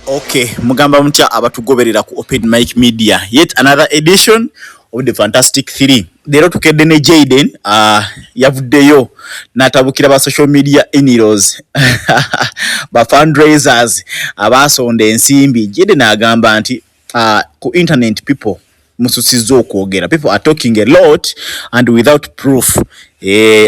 Okay, mugamba mutya abatugoberera ku Open Mic Media? Yet another edition of the Fantastic 3. Leero tukedde ne Jaden, yavuddeyo n'atabukira ba social media in-laws, ba fundraisers abasonda ensimbi. Jaden agamba nti ku internet people mususizza okwogera. People are talking a lot and without proof.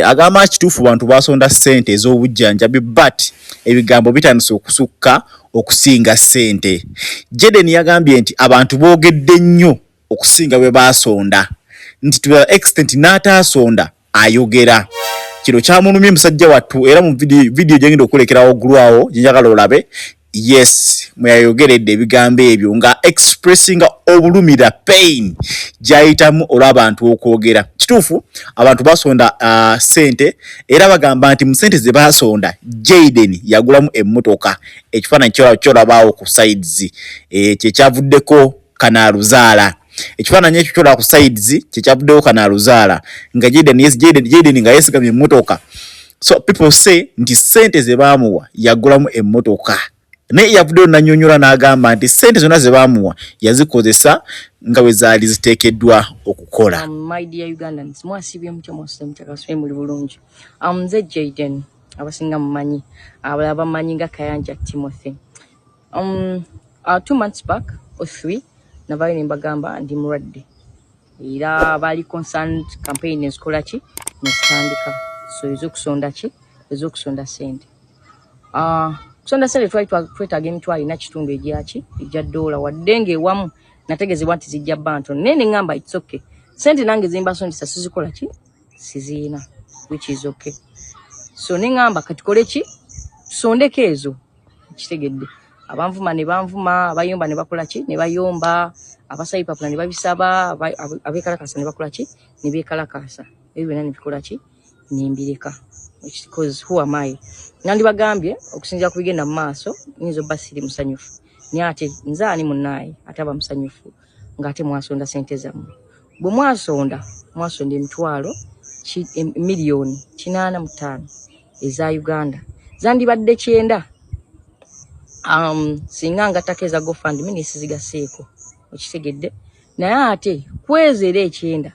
Agamba kituufu bantu basonda ssente ez'obujjanjabi, but ebigambo bitandise okusukka okusinga ssente. Jaden yagambye nti abantu boogedde nnyo okusinga bwe basonda, nti to the extent n'ataasonda ayogera. Kino kyamulumye musajja wattu, era mu video gyengenda okulekerawo waggulu awo gyenjagala olabe, yes, mweyayogeredde ebigambo ebyo nga expressinga obulumira, pain gyayitamu olw'abantu okwogera. Kituufu abantu basonda sente, era bagamba nti mu sente ze basonda Jaden yagulamu emmotoka. Ekifaananyi kyolabaawo ku sides, kyekyavuddeko kanaaluzaala. Ekifaananyi ekyo kyolaba ku sides kyekyavuddeko kanaaluzaala nga Jaden, yes, Jaden nga yeesigamye emmotoka. So people say nti sente ze baamuwa yagulamu emmotoka, naye yavuddeyo nannyonnyola n'agamba nti sente zonna ze baamuwa yazikozesa nga bwe zaali ziteekeddwa okukola. My dear Ugandans, mwasibye mutya? Mwasuze mutya? Kasubire muli bulungi. Nze Jaden, abasinga mumanyi, abalala bamanyi nga Kayanja Timothy. 2 months back or 3, navayo ne mbagamba ndi mulwadde, era baali concerned. Campaign nezikola ki, nezitandika, so ez'okusonda ki, ez'okusonda sente. Kusonda sente twali twetaaga 450 egyaki, egya ddoola, wadde ng'ewamu nategeezebwa nti zijja bba ntono, naye ne ŋŋamba it's okay, sente nange zimbasondesa sizikola ki, siziina, which is okay. So ne ŋŋamba katukole ki, tusondeko ezo. Kitegedde, abanvuma ne banvuma, abayomba ne bakola ki, ne bayomba, abasaba ebipapula ne babisaba, abeekalakaasa ne bakola ki, ne beekalakaasa. Ebyo byonna ne bikola ki, nembireka, because who am I? Nandibagambye okusinziira ku bigenda mu maaso nyinza obba siri musanyufu, naye ate nze ani munnaaye ate aba musanyufu ng'ate mwasonda sente zammwe? Bwe mwasonda, mwasonda emitwalo 85 miliyoni eza Uganda, zandibadde 90 singa ngattako eza GoFundMe nesizigaseeko. Okitegedde? Naye ate kwezi era 90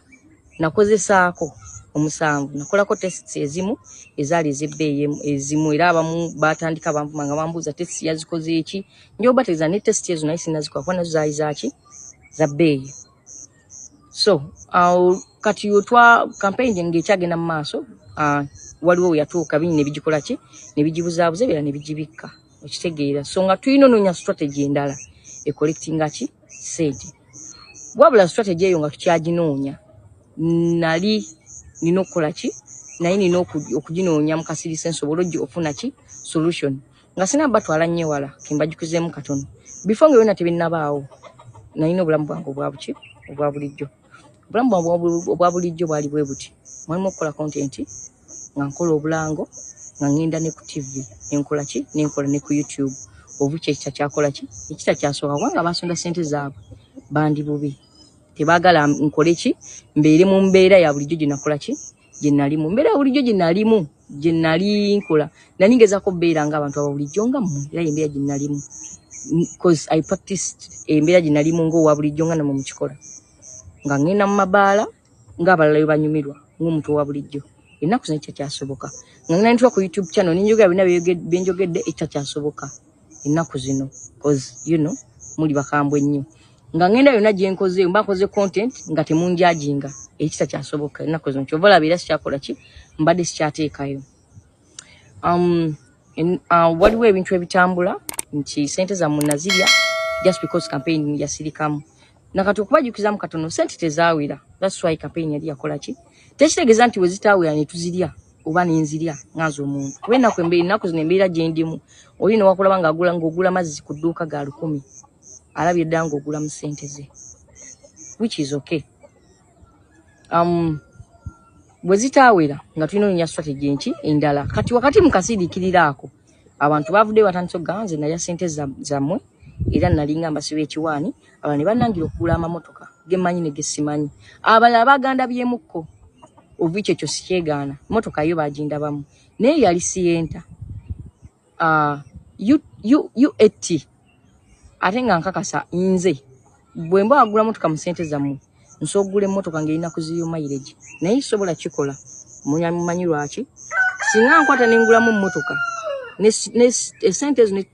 nakozesaako 7, nakolako tests ezimu ezaali ez'ebbeeyi ezimu, era abamu batandika banvuma nga bambuuza test yazikoze eki. Nja obategeeza ne test ezo naye sinazikola kuba nazo zaali zaki, za bbeeyi. So kati otwa campaign ng'ekyagenda mu maaso, waliwo we yatuuka bingi ne bigikola ki, ne bigibuzaabuza, ebirala ne bigibikka. Okitegeera? So nga tulina onoonya strategy endala ecollectinga ki, sente. Wabula strategy eyo nga tukyaginoonya, nali nina okukola ki, naye nina okuginoonya mu kasirise nsobole ofuna ki, solution. Nga sina batwala nnyo wala, kembajjukizeemu katono. Before nga byonna tebinnabaawo, nalina obulamu bwange obwa buki, obwa bulijjo. Obulamu bwange obwa bulijjo bwali bwe buti: mwalimu okukola content, nga nkola obulango, nga ŋŋenda ne ku TV, nenkola ki, nenkola ne ku YouTube. Obuki ekita kyakola ki, ekita kyasooka, kubanga basonda sente zaabwe bandi bubi, tebaagala nkole ki, mbeere mu mbeera ya bulijjo gye nakola ki, gye nalimu. Mbeera ya bulijjo gye nalimu, gye nali nkola, nali ngezaako okubeera ng'abantu aba bulijjo nga mmwe, era y'embeera gye nalimu, 'cause I practiced embeera gye nalimu ng'owa bulijjo nga nammwe mukikola, nga ŋŋenda mu mabaala ng'abalala bwe banyumirwa ng'omuntu owa bulijjo. Ennaku zino ekyo kyasoboka, nga ngenda ntuuka ku YouTube channel nenjogera byonna byenjogedde. Ekyo kyasoboka ennaku zino, 'cause muli bakambwe nnyo. Nga ngenda yonna gye nkoze, mba nkoze content nga temunjajinga. Ekita kyasoboka ennaku zino, kyova olaba era sikyakola ki, mbadde sikyateekayo. Waliwo ebintu ebitambula nti sente zammwe nazirya just because campaign yasirikamu. Nakati okubajjukizamu katono, sente tezaawera, that's why campaign yali yakola ki. Tekitegeeza nti we zitaawera ne tuzirya oba nenzirya nga nze omuntu, kuba ennaku zino embeera gye ndimu, oli newakulaba ng'agula, ng'ogula mazzi ku dduuka ga 1000, alabye ddala ng'ogula mu ssente ze, which is okay. Bwe zitaawera nga tulina ononya strategy enki, endala. Kati wakati mu kasiriikirira ako, abantu bavuddeyo batandise okugamba nze nalya sente zammwe, era nalinga mbasiba ekiwaani. Abalala ne bannangira okugula amamotoka gemmanyi ne gesimanyi, abalala baganda byemukko ovikyo, ekyo sikyegaana. Motoka yo bagindabamu, naye yali Sienta UAT. Ate nga nkakasa nze bwe mba wagula motoka mu sente zammwe, nsobola okugula emmotoka ng'erina ku zero mileage, naye sobola kikola. Mumanyi lwaki? Singa nkwata ne ngulamu mmotoka esente ezo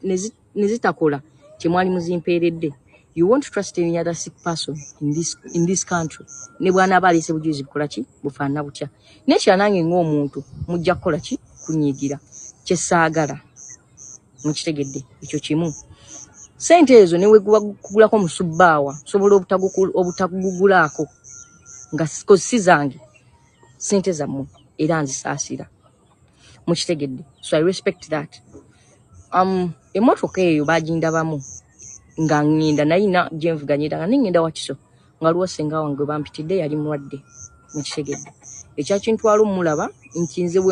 ne zitakola kyemwali muzimpeeredde, you won't trust any other sick person in this country, ne bw'anaaba aleese bujulizi bukola ki, bufaanana butya. Nekira nange ng'omuntu mujja kukola ki, kunyiigira kyesaagala. Mukitegedde ekyo kimu? Sente ezo neweguba kugulako musubbaawa, nsobola obutagugulaako nga si zange, sente zammwe, era nzisaasira. Mukitegedde? So I respect that. Emmotoka eyo bagindabamu nga ŋŋenda, naye gyenvuga ngenda nga nengenda Wakiso, nga waliwo senga wange gwe bampitidde, yali mulwadde. Mukitegedde? Ekyakintwala omulaba nti nze bo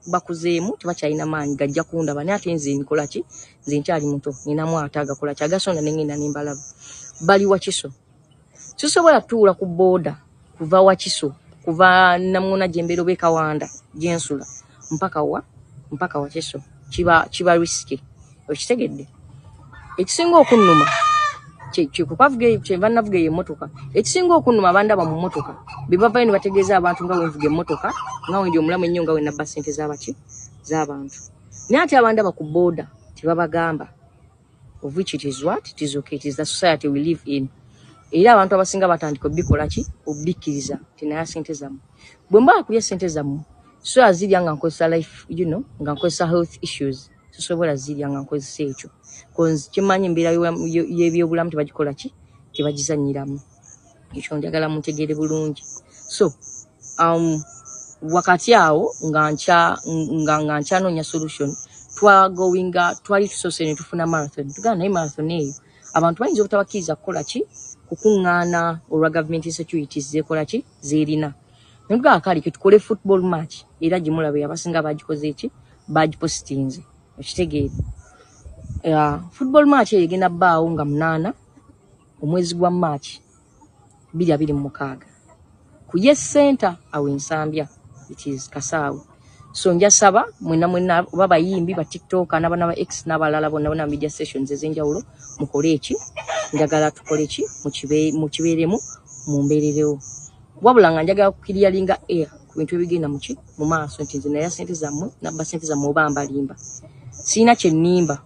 bakuzeemu, tebakyalina maanyi gajja kundaba, naye ate nze nkola ki, nze nkyali muto, ninamu ate agakola ki, agasonda, nengenda nembalaba bali Wakiso. Sisobola tuula ku booda kuva Wakiso, kuva Namuna gyembeera oba Ekawanda gyensula mpaka wa, mpaka Wakiso. Kiba risky. Okitegedde? Ekisinga okunnuma kyenva navuga eyo emmotoka, ekisinga okunnuma, abandaba mu mmotoka be bavayo ne bategeeza abantu nga wenvuga emmotoka, nga wendi omulamu ennyo, nga wenabba ssente z'abaki, z'abantu. Naye ate abandaba ku booda tebabagamba, of which it is what it is. Okay, it is the society we live in. Era abantu abasinga batandika obikola ki, obikkiriza tinaya sente zammwe. Bwe mba kulya sente zammwe, so azirya nga nkozesa life, nga nkozesa health issues, sisobola zirya nga nkozesa ekyo, cause kimanyi embeera y'ebyobulamu tebagikola ki, tebagizanyiramu. Ekyo njagala muntegeere bulungi. So wakati awo nga nkyanoonya solution, twagoinga, twali tusoose ne tufuna marathon. Tugamba naye marathon eyo abantu bayinza obutabakkiriza kukola ki, kukuŋŋaana olwa gavumenti securities zekola ki, zeerina. Netugamba kale ketukole football match, era gimulabe abasinga bagikoze ki, bagipositinze. Okitegeere? Football match eyo egenda bbaawo nga 8 omwezi gwa March 2026 ku Yes Center awo Ensambya, it is Kasaawe. So njasaba mwena mwena, oba bayimbi ba TikTok n'abana ba X n'abalala bonna bonna, media stations ez'enjawulo, mukole eki, njagala tukole ki, mukibeeremu, mumbeererewo. Wabula nga njagala kuclearinga air ku bintu ebigenda muki, mu maaso, nti nze naya sente zammwe, nabba sente zammwe oba mbalimba, sirina kye nnimba.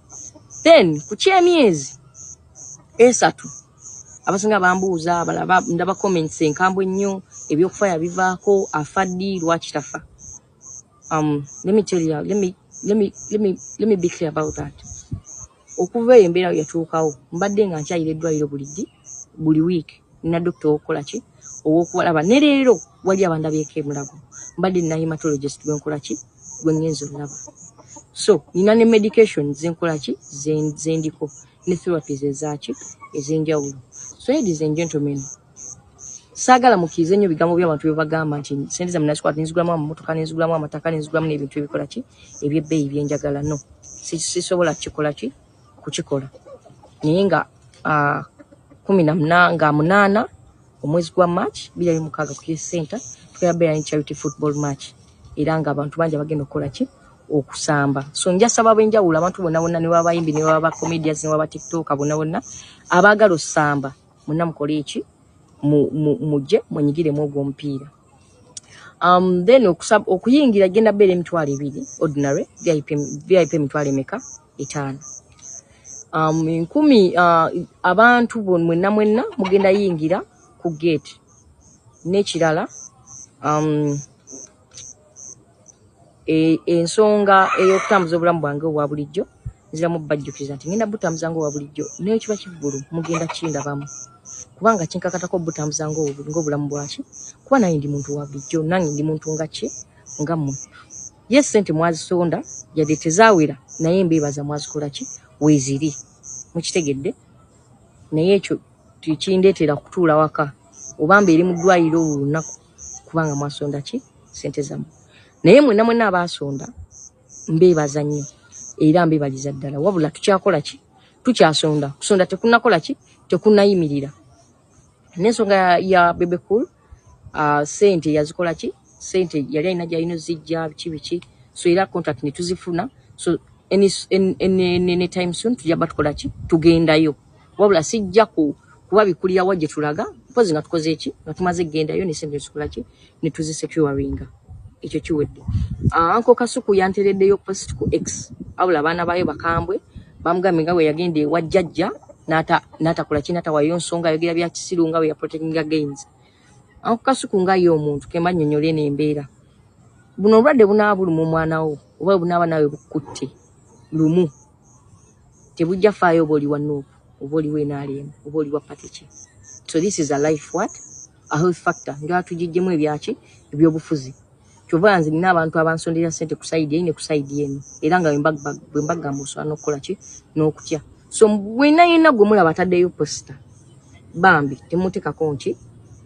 Then ku kyemyezi 3, abasinga bambuuza, abalala ndaba comments enkambwe ennyo, ebyokufa yabivaako, afa ddi, lwaki tafa? Let me tell you, let me be clear about that. Okuva eyo embeera yatuukawo, mbadde nga nkyayira eddwaliro buli ddi, buli week nina dokita owokukola ki, owokubalaba. Ne leero wali abandabyeko emulago, mbadde nina hematologist gwenkola ki, gwe ngenza olaba. So nina ne medication zenkola ki, zendiko, ne therapies ezaki, ez'enjawulo. So ladies and gentlemen, saagala mukkirize nnyo bigambo by'abantu bye bagamba nti sente zammwe nazikwata nenzigulamu amamotoka, nenzigulamu amataka, nenzigulamu n'ebintu ebikola ki, ebyebbeeyi byenjagala. No, sisobola kikola ki, kukikola. Naye nga 18 omwezi gwa March 2026 ku Yes Center tugenda beera ne charity football match, era nga abantu bangi abagenda okukola ki, okusamba. So njasaba ab'enjawulo, abantu bonna bonna, ne baba bayimbi, ne baba comedians, ne baba TikToker, bonna bonna abaagala osamba, mwenna mukole eki, mujje mwenyigiremu ogwo omupiira. Then okuyingira genda beera 20,000 ordinary, VIP, VIP emitwalo emeka, 5. 1,000 abantu mwenna mwenna mugenda yingira ku gate. N'ekirala, ensonga ey'okutambuza obulamu bwange obwa bulijjo, nziramu bajjukiza nti ngenda butambuza nga obwa bulijjo, naye kiba kivvulu mugenda kindabamu, kubanga kinkakatako butambuza ng'obulamu bwaki, kuba nange ndi muntu wa bulijjo, nange ndi muntu nga ki, nga mmwe. Ye sente mwazisonda, yadde tezaawera, naye mbeebaza mwazikola ki, weeziri. Mukitegedde? Naye ekyo tekindeetera kutuula waka oba mbeere mu ddwaliro olwo lunaku, kubanga mwasonda ki, sente zammwe. Naye mwenna mwenna abaasonda mbeebaza nnyo era mbeebaliza ddala. Wabula tukyakola ki, tukyasonda, kusonda tekunnakola ki, tekunnayimirira. N'ensonga ya Bebe Cool, sente yazikola ki, sente yali alina gyalina ozijja, biki biki. So era contract ne tuzifuna. So Any time soon tujja batukola ki, tugendayo. Wabula sijja ku kuba bikulira wa gye tulaga, mpozi nga tukoze eki, nga tumaze kugendayo ne sente tukola ki, ne tuzisecuringa. Ekyo kiwedde. Uncle Kasuku yantereddeyo post ku X, wabula abaana bayo bakambwe, bamugambye nga bwe yagenda ewa jjajja n'atakola ki, n'atawayo nsonga, ayogera bya kisiru, nga bwe yaprotectinga gains. Uncle Kasuku nga ye omuntu, kemba nnyonnyole eno embeera. Buno obulwadde bunaaba buluma omwana wo oba bunaaba naawe bukkutte lumu, tebujja faayo oba oli wa NUP oba oli wa NRM oba oli wa party ki. So this is a life, what a health factor. Njagala tugiggyemu ebyaki, ebyobufuzi. Kyova nze nina abantu abansondera ssente ku side eyi ne ku side eno, era nga bwe mbagamba osobola n'okukola ki n'okutya. So bwena yenna gwe mulaba ataddeyo poster, bambi temutekako nki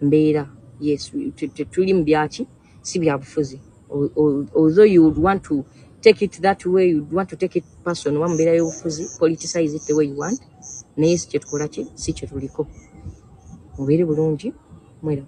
mbeera. Yes, tetuli mu byaki, si byabufuzi. Although you would want to take it that way, you would want to take it person oba mbeera y'obufuzi, politicize it the way you want, naye si kyetukola ki, si kyetuliko. Mubeere bulungi, mweraba.